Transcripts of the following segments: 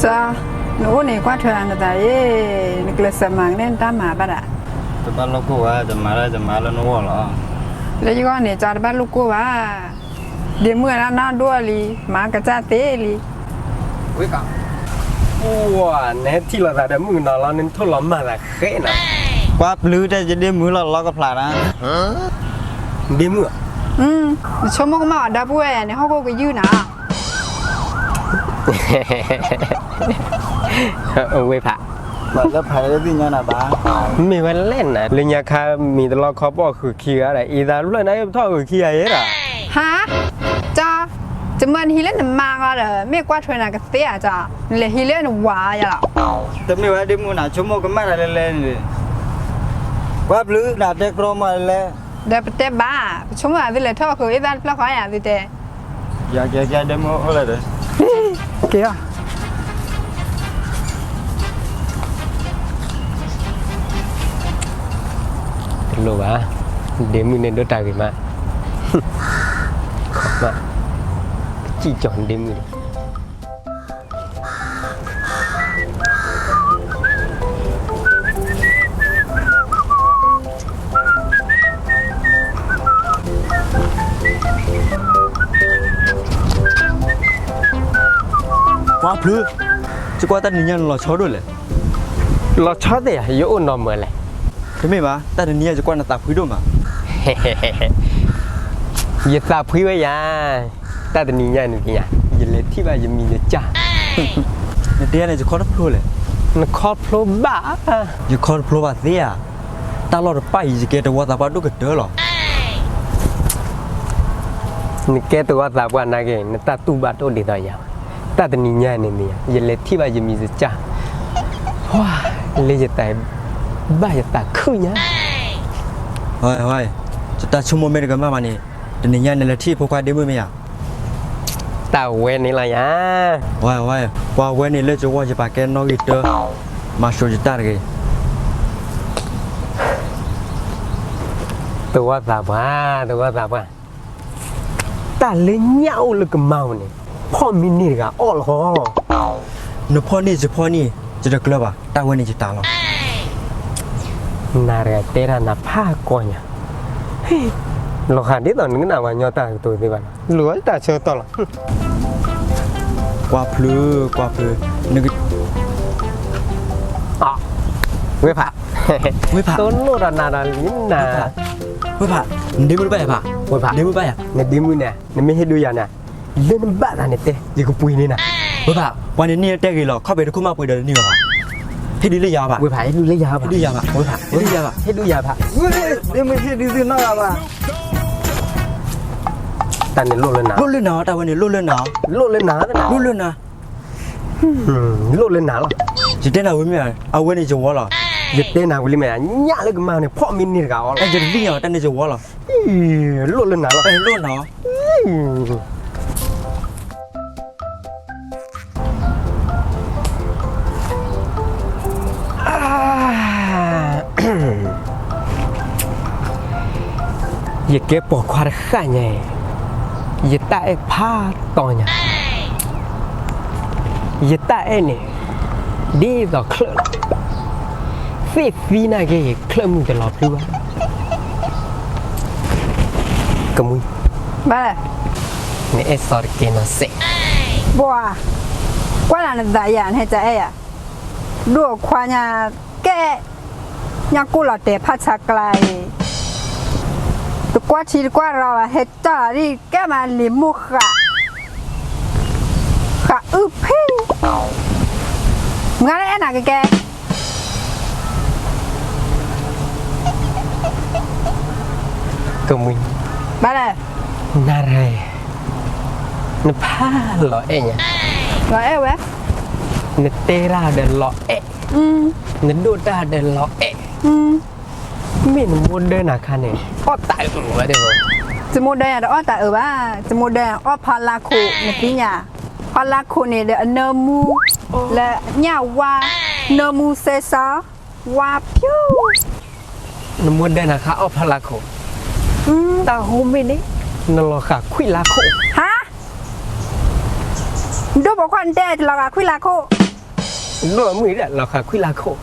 ကၠီ, နအိၣ်န့ၣ်ကွၢ်ထွဲနသးအံၤ, နကျဲးစၢးမၤကန့ၢ်နတၢ်မၤဘၣ်ဒၣ်. တဘၣ်လိၣ်ကိၢ်ဘၣ်, ယမၤလၢယမၤလၢနဂီၢ်လီၤ. လၢယဂီၢ်န့ၣ် ကၠီတဘၣ်လိၣ်ကိၢ်ဘၣ်. ဒ့မုၣ်အနီၢ်ဒိၣ်လံ, မၤကစၢ်သ့လံ. ဝ့ၢ်ကီ, နဟဲထံၣ်လိာ်သးဒီးမုၣ်ကနီၤလီၤ, နထိၣ်လီၤမၢ်သးဃဲနၤ. ကွၢ်ပျုၤတဲယဒ့မုၣ်လီၤလီၤကဖျါနၤ. ဒ့မုၣ်ဧါ. နဆိကမိၣ်ကမၣ်အီၤဒီပုၢ်ဝဲၢ်န့ၣ် ဟီၣ်ခိၣ်ကယုၢ်နၤ. ဝ့ၢ်ဖး, လၢဖးလၢသ့ၣ်ညါနၤဘၣ်. မ့ၢ်ဝဲလဲၣ်နၤ, လၢညါခါမံၤတလီၢ်ခီပီၣ်ဃုာ်ခံဂၤဒီး အံသးတဖျၢၣ်န့ၣ် ပထီၣ်ဃုာ်ခံဂၤယဲဒီး. ဟါ, ကၠီ, ယမၢနဟံးလၢနမါဂီၢ်ဒီး မ့ၢ်ကွၢ်ထွဲနၤကသ့ဧါကၠီ, နလဲၤဟံးလၢနဝၤယၤလီၤ. တမ့ၢ်ဝဲဒ့မုၣ်နၤ, ဆိကမိၣ်ကမၣ်တၢ်လဲၣ်လဲၣ်န့ၣ်. ကွၢ်ပျုၤနၤတဲကြီမးလဲၣ်. ဒီးပတဲဘၣ်, ပဆိကမိၣ်အသုလဲၤထီၣ်ဃုာ်အံသးတဖျၢၣ်ဃီယၤသုတဲ. ယကဲကဲဒ့မုၣ်အိၣ်လၢဒီး. ကဲအီၤ. တလိၣ်ဘၣ်, ဒ့မုၣ်န့ၣ်ဒိၣ်တၢ်ဂ့ၤမး, မး, ကစံၣ်ကၠီၤဒ့မုၣ်န့ၣ်. ကွၢ်ဖျုး, ယကွၢ်တၢ်တနံၤညါနလီၤဆီဒိၣ်လဲၣ်. လီၤဆီသ့ၣ်ဧါ, ယအိၣ်နီၢ်မၢလဲၣ်. တမ့ၢ်ဘၣ်, တၢ်တနံၤညါယကွၢ်နသးဖှံဒိၣ်မး. ယသးဖှံဝဲယၤ, တၢ်တနံၤညါန့ၣ်သ့ၣ်ညါ, ယလဲၤထံၣ်ဘၣ်ယမံၤယကၢ်. နတဲန့ၣ် ယခီတဖျိလဲၣ်. နခီဖျိဘၣ်. ယခီတဖျိဘၣ်သ့ဧါ. တၢ်လီၢ်တပၢ်အံၤ ယကဲသဝီသးပှၢ်ဒိၣ်ကတၢၢ်လီၤ. နကဲသဝီသးပှၢ်နာ်က့ နတၢ်တူၢ်ဘၣ်တအိၣ်ဒ်သိးယၤဘၣ်. တၢ်တနံၤညါန့ၣ်မ့ၢ်ယၤ ယလဲၤထံၣ်ဘၣ်ယမံၤယကၢ်, ပှၤ, လၢယသးဘၣ်ယသးခုညါ. ဝဲ, ယတၢ်ဆိကမိၣ်မ့ၢ်တကမၣ်ဘၣ်န့ၣ်, တနံၤညါနလဲၤထံၣ်ဖိခွါဒ့မုၣ်မ့ၢ်ဧါ. တၢ်ဝဲန့ၣ်လီၤယၤ. ဝဲ, ဝဲ, ပှၤဝဲန့ၣ်လၢယဂီၢ်ယပာ်ကဲနီၣ်ဂံၢ်တၢ, မၤစိာ်ယတၢ်တဂ့ၤ. သဝီသးပှၢ်, သဝီသးပှၢ်, တၢ်လၢညၣ်အိၣ်လၢကမါပူၤန့ၣ်, ဖီၣ်မ့ၢ်န့ၢ်တဂၤအီၣ်လီၤ. နဖီၣ်န့ၢ်ယဖီၣ်န့ၢ်, ယတကျၢၤဘၣ်, တၢ်ဝဲန့ၣ်ယတၢ်လီၤ. နၤတဂၤတဲတၢ်နၤဖးကီညါ, လီၤဃာ်ဒ်သိးနကနၣ်ပှၤညီတၢ်ကတိၤသ့ဘၣ်, လိၣ်ဝဲတၢ်ဆၢကတီၢ်လီၤ. ကွၢ်ဖျုး, ကွၢ်ဖျုး, နက, ဝ့ၢ်ဖး, ဝ့ၢ်ဖး, တိၢ်လိၣ်ဒီးနၤဒီးလံနၤ. ဝ့ၢ်ဖး, နဒ့မုၣ်တဘၣ်ယၤဖး, ဝ့ၢ်ဖး, ဒ့မုၣ်ဘၣ်ယၤ, နဒ့မုၣ်န့ၣ်, နမ့ၢ်ဟ့ၣ်ဒုးယၤန့ၣ်, လၢနဘၣ်သးန့ၣ်တဲ, ယကပှ့ၤန့ၢ်နၤ. ဝ့ၢ်ဖး, ပှၤန့ၣ်န့ၢ်တဲဂ့ၤလီၤ, ခီၣ်ဖံးတခိၣ်မးပှ့ၤဒီးတန့ၢ်ဘၣ်. ဟ့ၣ်ဒုးလၢယၤဘၣ်, ဝ့ၢ်ဖး, ဟ့ၣ်ဒုးလၢယၤဘၣ်, ဟ့ၣ်ဒုးယၤဘၣ်, ဝ့ၢ်ဖး, ဟ့ၣ်ဒုးယၤဘၣ်, ဟ့ၣ်ဒုးယၤဘၣ်, ဒ့မုၣ်ဟ့ၣ်ဒုးသုနီၢ်ဂၤဘၣ်. တၢ်န့ၣ်လိၣ်လၢနၤ, လိၣ်လၢနၤ, တၢ်ဝဲန့ၣ်လိၣ်လၢနၤ, လိၣ်လၢနၤ, လိၣ်လၢနၤ, လိၣ်လၢနၤလီၤ. ယတဲနၤဝံၤမ့ၢ်, အဝဲန့ၣ်ယဝီလီၤ. ယတဲနၤဝံၤလံမ့ၢ်, ညၣ်လၢကမါန့ၣ် ဖီၣ်မ့ၢ်န့ၢ်တဂၤအီၣ်လီၤ. ယတသ့ၣ်ညါဘၣ်, တၢ်န့ၣ်ယဝီလီၤ. လိၣ်လၢနၤလီၤ, လိၣ်နၤ. ယကဲပိာ်ခွါတဃၣ်ညါအံၤ, ယတၢ်အဲၣ်ဖးတီညါ, ယတၢ်အဲၣ်န့ၣ် ဒ်သိးချၢၣ်လီၤ. သ့ၣ်သံနာ်က့ ချၢၣ်မုၢ်တလီၤဖျုးဘၣ်. ကမှံ, ဘၣ်, နအဲၣ်စီၤတကဲနီၤစဲး. ပှၤ, ကွၢ်လၢနသးယၤ နဟဲကအဲၣ်ယၤ, ဒိၣ်ခွါညါကဲ, ညၣ်ကိၢ်လီၤတဲာ်ဖးဆါကျါအံၤ, တကွၢ်ထံတကွၢ်ရၤဘၣ် ဟဲတၢ်လီၤဒ်ကဲမးလံာ်မိၢ်ဃာ်, ဃာ်အုၣ်ဖံ, မုၢ်ဂၤလၢအဲၣ်နၤကကဲ ကမှံ, ဘၣ်လဲၣ်, နၤရၤ, နဖးလီၤအဲၣ်ညါ, လီၤအဲၣ်ဝဲ, နတဲတၢ်ဒီးလီၤအဲၣ်, နဒိၣ်တၢ်ဒီးလီၤအဲၣ်, မ့ၢ်နမိၢ်ဒၢနၤခါန့ၣ် အီၣ်တၢ်အုးဝဲဒၣ်, ယမိၢ်ဒၢယၤတအီၣ်တၢ်အုးဘၣ်, ယမိၢ်ဒၢအီၣ်ဖီလာ်ခိၣ် နသ့ၣ်ညါ, ဖီလာ်ခိၣ်န့ၣ်ဒီးအနၢမူ, လၢညၣ်ဝါ, နၢမူစဲစီ, ဝါဖၠူ နမိၢ်ဒၢနၤခါအီၣ်ဖီလာ်ခိၣ်, တၢ်ဟိမ့ၢ်န့ၣ် နလီၤဃာ်ခွံလါခိၣ်, ဟါ, ဒိၣ်ပိာ်ခွါနတဲတလီၤဃာ်ခွံလါခိၣ် ဒိၣ်မုၢ်ဒီးလီၤဃာ်ခွံလါခိၣ်,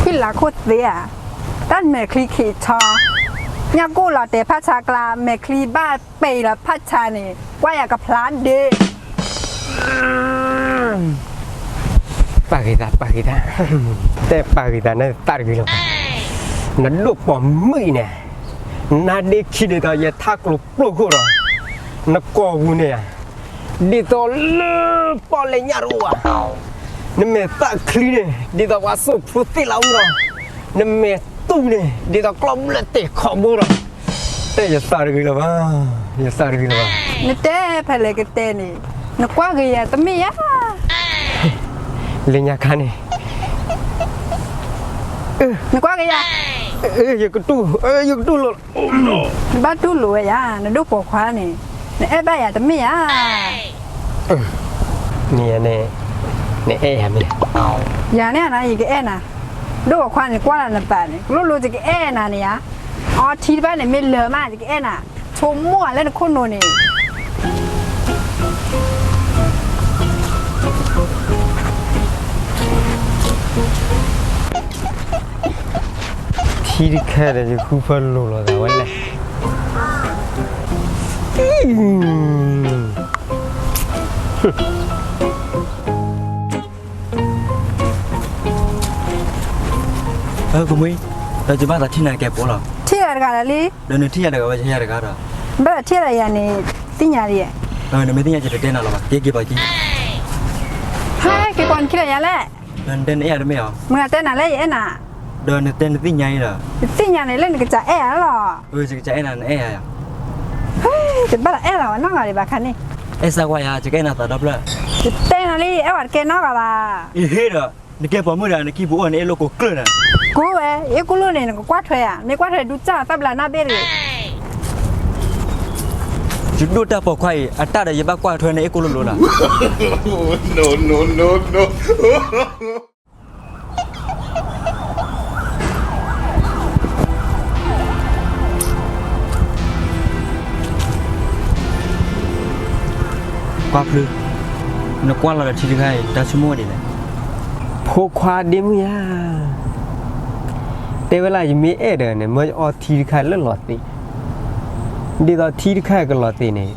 ခွံလါခိၣ်သ့ဧါ, တၢ်မဲာ်ချံခံးဆီ, ညၣ်ကိၢ်လီၤတဲာ်ဖးဆါကျါ မဲာ်ချံဘၣ်ပဲာ်လီၤဖးဆါန့ၣ် ကွၢ်ယၤကဖျါဒ့ ပာ်ဂ့ၤသး ပာ်ဂ့ၤသး, တဲပာ်ဂ့ၤသးန့ၣ်သးတဂ့ၤလီၤဘၣ်, နဒိၣ်ပိာ်မုၣ်အံၤန့ၣ်, နါဒ့ခံဒ်သိးယထါကျိၤပျိၢ်ခိၣ်ဒီး, နကိာ်ပူၤန့ၣ်ဧါ, ဒ်သိးလၢပီၣ်လဲၣ်ညၣ်တအိၣ်ဘၣ်, နမဲာ်သၣ်ချံန့ၣ် ဒ်သိးပှၤစိာ်ဖိသ့ၣ်လီၤအူလီၤ, နမဲာ်တူၢ်န့ၣ် ဒ်သိးကျီၢ်ဘျၢၣ်တဲာ်ခီဘိလီၤ, တဲယသးတဂ့ၤလီၤဘၣ်, ယသးတဂ့ၤလီၤဘၣ်, နတဲဖဲလဲၣ်ကတဲန့ၣ်, နကွၢ်က့ၤယၤတမ့ၢ်ဧါ လၢညါခါန့ၣ်, နကွၢ်က့ၤယၤ, ယကတူၢ်, ယကတူၢ်လိာ်, နဘၣ်တူၢ်လိာ်ဝဲယၤ, နဒိၣ်ပိာ်ခွါန့ၣ်, နအဲၣ်ဘၣ်ယၤတမ့ၢ်ဧါ, န့ၣ်, နအဲၣ်ယၤမ့ၢ်, ယၤန့ၣ်နၤ ယကအဲၣ်နၤ, ဒိၣ်ပိာ်ခွါန့ၣ် ကွၢ်လၢနသးန့ၣ် ကလိၣ်လိၣ် ယကအဲၣ်နၤန့ၣ်ဧါ, အီထံတဖၣ်န့ၣ် မ့ၢ်လၢာ်မး ယကအဲၣ်နၤ, ဆိကမိၣ်လၢနခိၣ်နူာ်န့ၣ် ထံတခါဒီးယဃုဖၢလိာ်လီၤသးဝဲလဲၣ်, ကမှံ, ဒီးယဘၣ်သးထံၣ်နၤကဲပိလီၤ, ထံၣ်ယၤတဂၤလီၤလံ, ဒီးနထံၣ်ယၤတဂၤဝဲယဟဲယၤတဂၤဒီး, ဘၣ်သးထံၣ်လၢယၤန့ၣ်, သ့ၣ်ညါလံ, နမ့ၢ်သ့ၣ်ညါယတတဲနၤလီၤဘၣ်, က့ၤက့ၤပှၤက့ၤ, ဟဲက့ၤပှၤနခံလၢယၤလဲၣ်, ဒီးနတဲနအဲၣ်ယၤတမ့ၢ်ဧါ, မ့ၢ်တဲနၤလၢယအဲၣ်နၤ, ဒီးနတဲနသ့ၣ်ညါအံၤဒီး, ယသ့ၣ်ညါန့ၣ်လၢနကစၢ်အဲၣ်ယၤလီၤ, ယကစၢ်အဲၣ်နၤ နအဲၣ်ယၤ, တဘၣ်လီၤအဲၣ်လီၤဝဲနီတဂၤဒံးဘၣ်ခါန့ၣ်, အဲၣ်စၢ်ကွၢ်ယၤ ယကအဲၣ်နၤသးဒီဖျၢၣ်, ယတဲနၤလံ အဲၣ်ဝဲတကဲနီတဂၤဘၣ်, ယဟ့ၣ်ဒီး, နကဲပိာ်မုၣ်ဒီး နကံၢ်ပူၤအိၣ် နအ့ၣ်လိၣ်ကိးကျၢၢ်နၤ, ကိးဝဲ, အ့ၣ်ကိၢ်လိၣ်န့ၣ် နကကွၢ်ထွဲဧါ, မ့ၢ်ကွၢ်ထွဲဒုးစၢ်သၣ်ဘျါနၢ်ဘ့ၣ်တဂ့ၤ, ယဒိၣ်တၢ်ပိာ်ခွါအံၤ အတၢ်ဒီးယဘၣ်ကွၢ်ထွဲနအ့ၣ်ကိၢ်လိၣ်လိၤလီၤ, ကွၢ်ဖျုး, နကွၢ်လီၤဒီးထံတခါအံၤ တၢ်ဆိကမိၣ်ဒ်လဲၣ်, ဖိခွါဒ့မုၣ်ယါ, တဲဝဲလၢယမ့ၢ်အဲၣ်ဒီးန့ၣ် မၢယအီထံတခါလၢလီၤသ့း, ဒ်သိးထံတခါကလီၤသ့းန့ၣ်,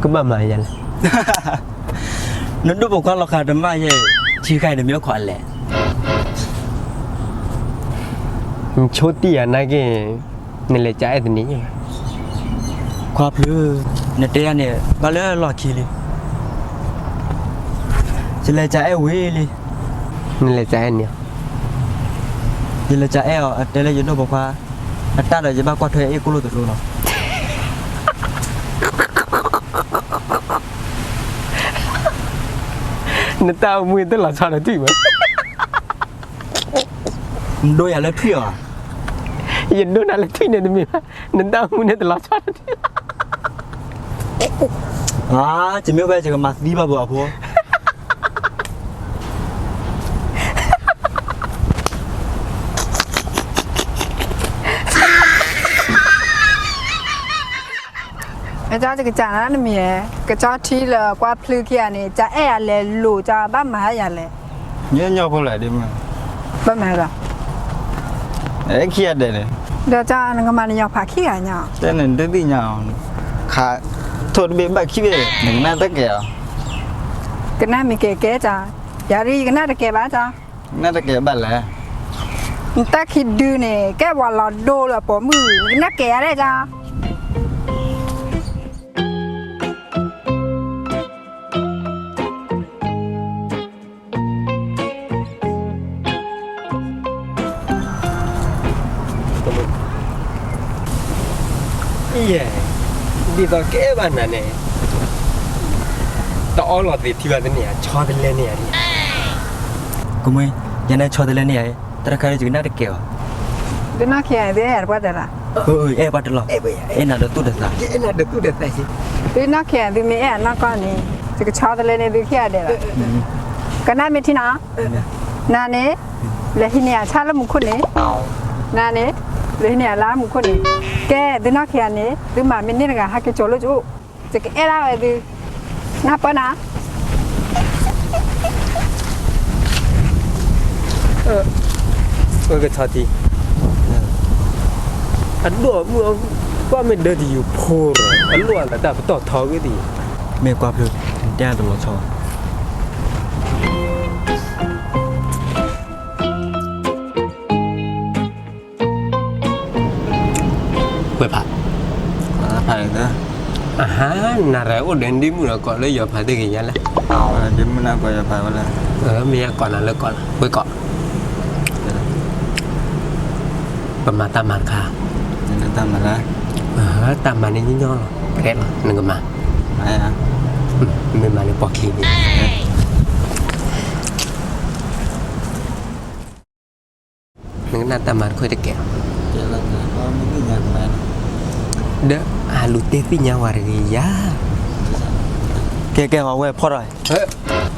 ကဘၣ်မၤယဲလဲၣ်, နဒိၣ်ပိာ်ခွါလီၤဃာ်တမၣ်ယဲ, ထံတခါအံၤနမ့ၢ်အိၣ်ခိးအလဲၣ် နဆိတံၢ်ယၤနာ်က့, နလဲၤကအဲၣ်တနံၤ, ခွါဖျုး, နတဲယၤန့ၣ် ဘၣ်လၢလီၢ်ခံလံ, ယလဲၤကအဲၣ်ဝံၤလံ, နလဲၤကအဲၣ်န့ၣ်, ယလဲၤကအဲၣ်အီၤ အတဲလၢယဒိၣ်ပိာ်ခွါ, အတၢ်ဒီးယဘၣ်ကွၢ်ထွဲအ့ၣ်ကိၢ်လိၣ်တလိၤလီၤ နတၢ်အိၣ်မူတလီၤဆီဒီးထွံၣ်ဘၣ်, နဒိယၤလၢထွံၣ်အီၤ, ယဒိနၤလၢထွံၣ်န့ၣ်တမ့ၢ်ဘၣ်, နတၢ်အိၣ်မူန့ၣ်တလီၤဆီဒီးထွံၣ်လီၤ, ယမ့ၢ်ဝဲယကမၤသံဘၣ်ဘၣ်အဖိ ကၠီကစၢ်နမံၤ, ကၠီထံလၢကွၢ်ဖျုးခံဂၤန့ၣ် ကအဲၣ်ယၤလဲၤလိာ်ကၠီဘၣ်မၤယၤလဲၣ်, ညီညီဖိလဲၣ်ဒ်မ့ၢ်, ဘၣ်မၤလီၤ, အဲၣ်ခံဂၤဒဲးလဲၣ်, ဒီးကၠီနကမၤနညီဖးခံဂၤညီ, တဲန့ၣ်ဒုးသ့ၣ်ညါအီၤ, ခး, ထိၣ်တဘ့ၣ်ဘၣ်ခံဘ့ၣ် နကနၣ်တကဲအီၤ, ကနၣ်မ့ၢ်ကဲကဲကၠီ, ယၤဒ်ယကနၣ်တကဲဘၣ်ကၠီ နတကဲဘၣ်လဲၣ်, နတၢ်ခံဒုန့ၣ် ကဲပှၤလီၤဒိလၢအပိာ်မုၣ် နကနၣ်ကဲယၤလဲၣ်ကၠီ, အံၤ, ဒ်သိးကအဲၣ်ဘၣ်နၤန့ၣ်, တအီလီၤသ့ၣ်ထံဘၣ်တန့ၢ်ဧါ, ဆီတလဲန့ၢ်ဧါဒ်, ကမှံ, ယၤန့ၣ်ဆီတလဲန့ၢ်ဧါ, တၢ်တခါယကနၣ်တကဲဘၣ်, သုနီၢ်ခံဂၤ သုအဲၣ်ယၤတပှၢ်တၢၢ်လီၤ, အဲၣ်ပှၢ်တလီၢ်, အဲၣ်နၤဒီးသူၣ်ဒီးသး, သုနီၢ်ခံဂၤ သုမ့ၢ်အဲၣ်ယၤနီၢ်ကီၢ်န့ၣ်, ယကဆီတလဲန့ၢ်သုခံဂၤဒဲးလီၤ, ကနၣ်မ့ၢ်ထံနီၤ, နၤန့ၣ်, လဲၤဟံးန့ၢ်ယၤဆၣ်လၢမူခိၣ်န့ၣ်, နၤန့ၣ်, လဲၤဟံးန့ၢ်ယၤလၢမူခိၣ်န့ၣ်, ကဲသုနီၢ်ခံဂၤန့ၣ် သုမၤမ့ၢ်န့ၢ်တဂၤ ဟဲက့ၤကၠီၤလိာ်ကအိၣ်, ယကအဲၣ်ဒၣ်ဝဲသု, နၢ်ပၢၢ်နၤ အကထီၣ်ထံ, အဒိၣ်မုၢ်အီၣ်, ကွၢ်မ့ၢ်ဒၢတယူၤဖိ, အလိၣ်အသးတၢ်ပတီၢ်ထီဂ့ၤတယံၤ, မ့ၢ်ကွၢ်ဖျုး, တဲတလီၤဆီဘၣ်. ဝဲဖး, ဖး, အဟါ, နရၢၣ်အိၣ်ဒီးဒ့မုၣ်ဒီးကိးလၢယီၤဖးတဂ့ၤညါလဲၣ်, ဒ့မုၣ်နကိးယီၤဖးဝဲလဲၣ်, မ့ၢ်ယကိးနၤလၢကိးလီၤ, ဝဲကိး, ပမၤတၢ်မၤတခါ, တၢ်မၤလၢ, တၢ်မၤန့ၣ်ညီညီလီၤ, ကဲလီၤ, နကမၤ, မ့ၢ်မၤန့ၣ်ပိာ်ခံန့ၣ် နကနၣ်တၢ်မၤတခါတကဲး, ဒီးအလူၤတဲသ့ၣ်ညါဝဲတဂ့ၤယၤ, ကဲကဲ အဝဲဖီၣ်ထီၣ်,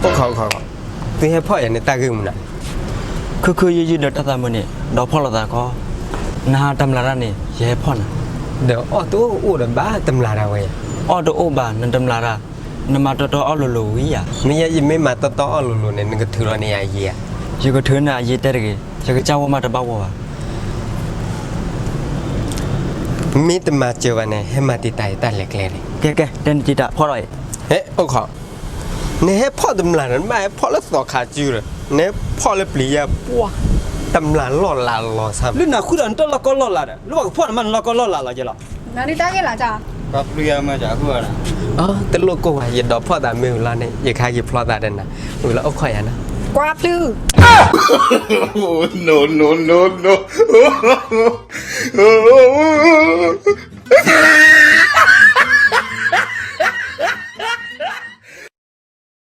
အိၣ်ခိး, သုဟဲဖီၣ်ယၤန့ၣ်တၢ်ဂ့ၢ်မနုၤ, ခုခုယုယုဒီးတၢ်သးမုာ်န့ၣ် ဒီးဖီၣ်လိာ်သးခီ, နဟးတမျၢ်တၢ်န့ၣ် ယဟဲဖီၣ်နၤ, ဒီးအီၣ်တအိၣ်အိၣ်ဒီးဘၣ်တမျၢ်တၢ်ဝဲ, အီၣ်တအိၣ်ဘၣ် နတမျၢ်တၢ်, နမၤတီတီအီၣ်လိၤလိၤဝံၤယၤ, မ့ၢ်ယဲယမ့ၢ်မၤတီတီအီၣ်လိၤလိၤန့ၣ် နကထုးလီၤန့ၢ်ယၤအယံၤဧါ, ယကထုးန့ၢ်အယံၤတဲတဂ့ၤ, ယကစၢ်ဝဲမးတဘၣ်ဝဲဘၣ် မ့ၢ်တမၤစၢၤဘၣ်န့ၣ် ဟဲမၤတံာ်တာ်ယတၢ်လဲၤကျဲန့ၣ်, ကဲကဲ တဲနတံာ်တာ်ဖီၣ်ထီၣ်အံၤ, ဟဲအိၣ်ခိး, နဟဲဖီၣ်တမျၢ်ဒီး နဘၣ်ဟဲဖီၣ်လၢသီခါစုဒီး နဟဲဖီၣ်လၢပျံၤယဲပှၢ်, တမျၢ်လီၢ်လၤလီၤဆါ, လၢနဃုဒီးနတၢ်လီၢ်ကီလီၢ်လၤဒီး လၢပှၤကဖီၣ်နမးနလီၢ်ကီလီၢ်လၤလီၤကဲလီၤ, နတၢ်ဂ့ၢ်လၤက, တလိၣ်ကိၢ်ဝဲ ယဒိးဖီၣ်သးမ့ၢ်ဝံၤလီၤန့ၣ် ယကဟဲက့ၤဖျီသးဒီးနၤ, ဝံၤလီၤအိၣ်ခိးယၤနီၤ, ကွၢ်ဖျုး no no no no